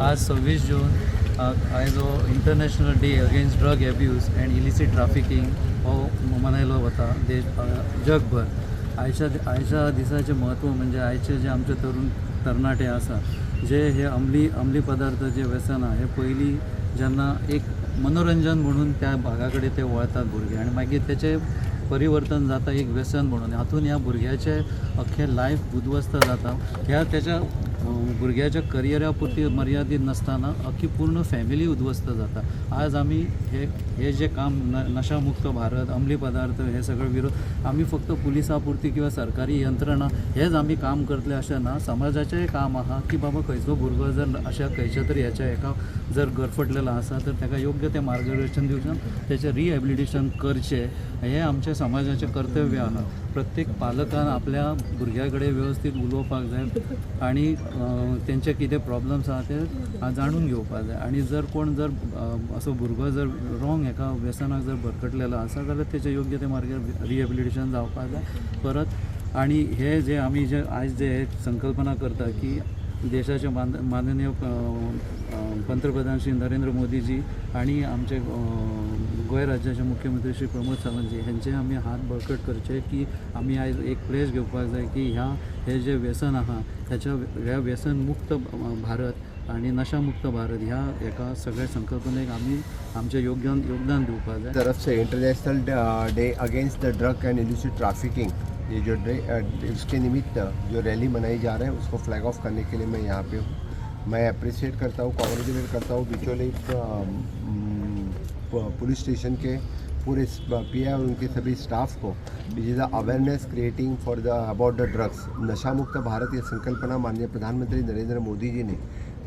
आज 26 जून, आयज हो International Day Against Drug Abuse and Illicit Trafficking हो मनयलो वता देश जगभर. आयच्या आयच्या दिसाचें म्हत्व म्हणजे आयचे जे आमचे तरुण तरणाटे आसा, जे हे अंमली अंमली पदार्थ जे व्यसन आहा, हे पयलीं जेन्ना एक मनोरंजन म्हणून त्या भागा कडेन ते वळतात भुरगे आनी मागीर तेचें परिवर्तन जाता एक व्यसन म्हणून. हातून ह्या भुरग्याचें अख्खें लायफ उद्ध्वस्त जाता. ह्या तेच्या भुरग्याच्या करियरा पुरती मर्यादीत नासतना अख्खी पूर्ण फॅमिली उद्ध्वस्त जाता. आज आमी हे हे जे काम नशामुक्त भारत, अंमली पदार्थ हे सगळे विरोध आमी फक्त पुलिसां पुरती किंवा सरकारी यंत्रणा हेच आमी काम करतले अशें ना. समाजाचेंय काम आहा की बाबा खंयचो भुरगो जर अशा खंयच्या तरी हेच्या हेका जर गरफटलेलो आसा तर ताका योग्य तें मार्गदर्शन दिवचें, तेचें रिहेबिलिटेशन करचें, हें आमचें समाजाचें कर्तव्य आहा. प्रत्येक पालकान आपल्या भुरग्या कडेन वेवस्थीत उलोवपाक जाय आनी तेंचे कितें प्रॉब्लम्स आहा ते जाणून घेवपाक जाय. आनी जर कोण जर असो भुरगो जर रॉंग हेका व्यसनाक जर भरकटलेलो आसा जाल्यार तेचें योग्य ते मार्गार रिहेबिलिटेशन जावपाक जाय परत. आनी हे जे आमी जे आयज जे हे संकल्पना करता की देशाचे माननीय पंतप्रधान श्री नरेंद्र मोदीजी आनी आमचे गोंय राज्याचे मुख्यमंत्री श्री प्रमोद सावंतजी हेंचे आमी हात बळकट करचे की आमी आयज एक प्लेज घेवपाक जाय की ह्या हे जे व्यसन आहा हेच्या ह्या व्यसन मुक्त भारत आनी नशामुक्त भारत ह्या हेका सगळ्या संकल्पनेक आमी आमचें योगदान योगदान दिवपाक जाय. तरफ से International Day Against the Drug and Illicit Trafficking, ये जो डे, उसके निमित्त जो रैली मनाई जा रही है, उसको फ्लैग ऑफ करने के लिए मैं यहाँ पे हूँ. मैं अप्रिशिएट करता हूँ, कॉन्ग्रेचुलेट करता हूँ बिचोली पुलिस स्टेशन के पूरे पीआई और उनके सभी स्टाफ को, which is awareness creating for the about the drugs. नशा मुक्त भारत ये संकल्पना माननीय प्रधानमंत्री नरेंद्र मोदी जी ने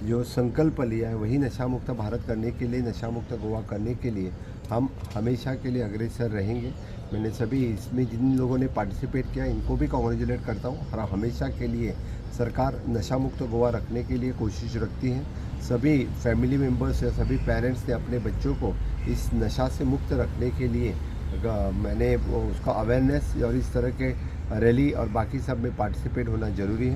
जो संकल्प लिया है, वही नशा मुक्त भारत करने के लिए, नशा मुक्त गोवा करने के लिए हम हमेशा के लिए अग्रसर रहेंगे. मैंने सभी इसमें जिन लोगों ने पार्टिसिपेट किया, इनको भी कॉन्ग्रेचुलेट करता हूँ और हमेशा के लिए सरकार नशा मुक्त गोवा रखने के लिए कोशिश रखती है. सभी फैमिली मेम्बर्स या सभी पेरेंट्स ने अपने बच्चों को इस नशा से मुक्त रखने के लिए मैंने वो उसका अवेयरनेस और इस तरह के रैली और बाकी सब में पार्टिसिपेट होना ज़रूरी है.